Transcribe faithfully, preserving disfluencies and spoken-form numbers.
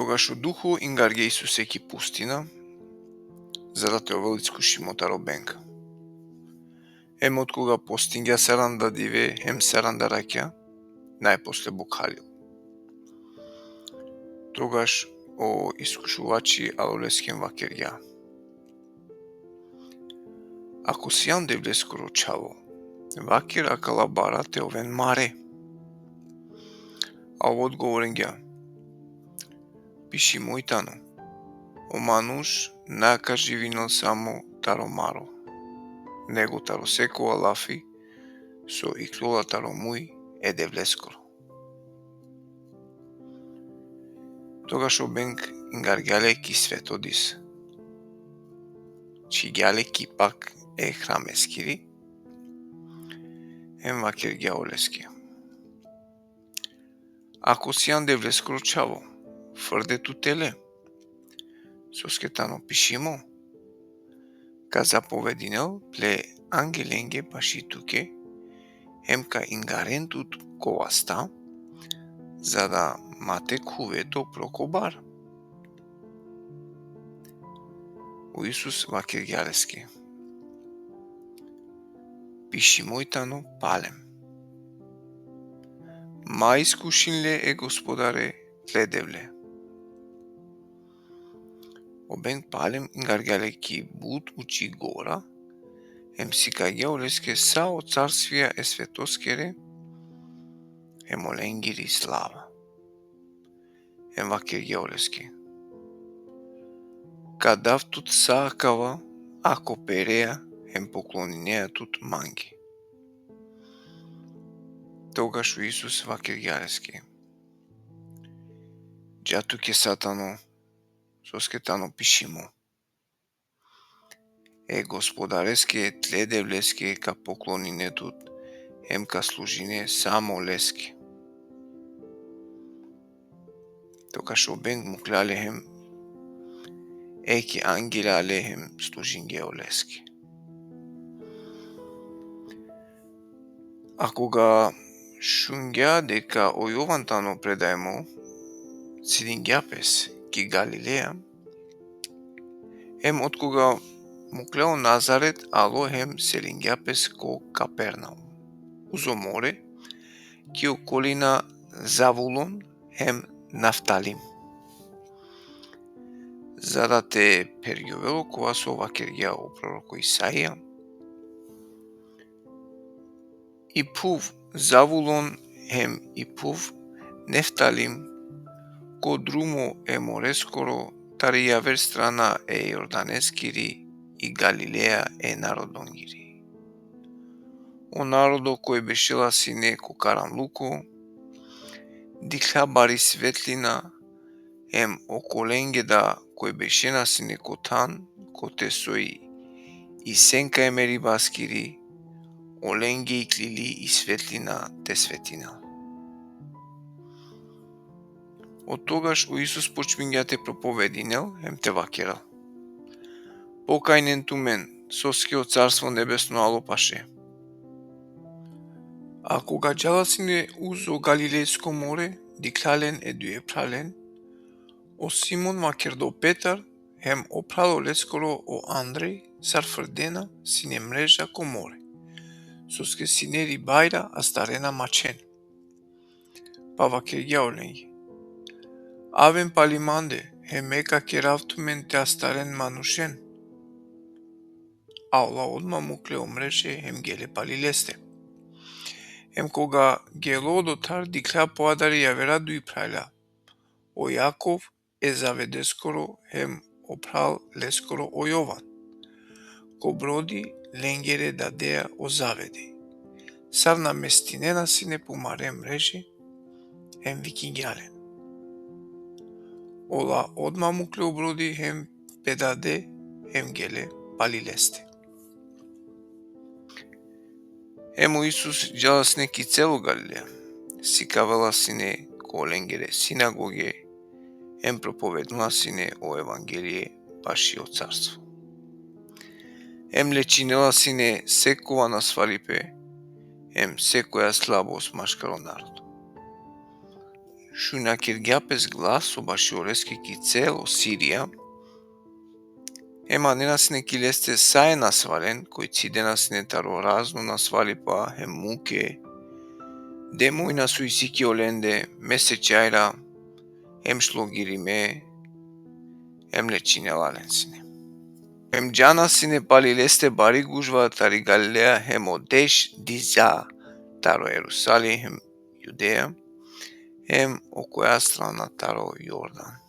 Тогаш o Duho ingargja e Isuse ki pustina, za da te ovel iskušimo taro beng. Em otkoga postingja saranda dive em saranda rakja, najposle bukhalil. Тогаш o iskušuvači alo leske em vakergja: Ako sian Devleskoro čhavo, vaker akala bara te oven mare. A ov odgovoringja: Pišimo i tano: O manuš na ka živinel samo taro maro, nego taro sekova lafi so iklola taro muj e Devleskoro. Тогаш o beng ingargja le ki sveto dis, čhigja le ki pak e hrameskiri, em vakergja oleske: Ako sian Devleskoro čhavo, frde tu tele, soske tano pišimo: Ka zapovedinel ple angelenge paši tuke, em ka ingaren tut ko vasta, za da ma te khuve to pro ko bar. O Isus vakergja leske: Pišimo i tano palem: Ma iskušin le e Gospodare tle Devle. O beng palem ingargja le ki but uči gora, em sikagja oleske sa o carsvija e svetoskere, em olengiri slava. Em vakergja oleske: Ka dav tut sa akava, ako perea em pokloninea tut mange. Тогаш o Isus vakergja leske: Dža tuke, Satano, soske tano pišimo: E Gospodareske tle Devleske ka poklonine tut, em ka služine samo leske. Тогаш o beng mukle le hem eke angela le hem služingje oleske. A koga šungja deka o Jovan tano predajmo, cidingja pes ki Galileja, em otkoga mukle o Nazaret, alo hem selingja pes ko Kapernaum, uzo more, ki okolina Zavulon hem Naftalim, za da te pergjovel okova so vakergja o proroko Isaija: I phuv Zavulon hem i phuv Neftalim, ko drumo e moreskoro, tari javer strana e Jordaneskiri, i Galileja e narodongiri. O narodo koj bešela sine ko karanluko, dikhlja bari svetlina, em okolenge da koj bešena sine ko than, kote soj i senka e meribaskiri, olenge iklili i svetlina te svetinel. Od togaš o Isus počmingja te propovedinel em te vakerel: Pokajnen tumen, soske o Carstvo Nebesno alo paše. A koga džala sine uzo Galilejsko more, dikhlja len e duje phralen, o Simon vakerdo Petar, hem o phral oleskoro o Andrej, sar frdena sine mreža ko more, soske sine ribajra astarena mačhen. Pa vakergja olenge: Aven pali mande, hem me ka kerav tumen te astaren manušen. A ola odma mukle o mreže hem gele pali leste. Em koga gelo odotar, dikhlja po adari javera duj phralja, o Jakov e Zavedeskoro hem o phral leskoro o Jovan, ko brodi lengere dadeja o Zavedi, sar namestinena sine pumare mreže, hem vikingja len. Ola odma mukle o brodi hem pe dade, hem gele pali leste. Em o Isus džala sine ki celo Galileja, sikavela sine ko lengere sinagoge, em propovedinela sine o evangelie paši o carstvo. Em lečinela sine sekova nasvaripe, em sekoja slabost maškaro narodo. šunakirgja pes glaso baši oleske ki celo Sirija, hem anena sine ki leste sa e nasvalen, koj cidena sine taro razno nasvalipa hem muke, demujna so isi ki olende, mesečajra, hem šlogirime, hem lečinela len sine. Hem džana sine pali leste bari gužva tari Galileja hem o deš diza taro Jerusalim hem Judeja, hem okoja strana taro Jordan.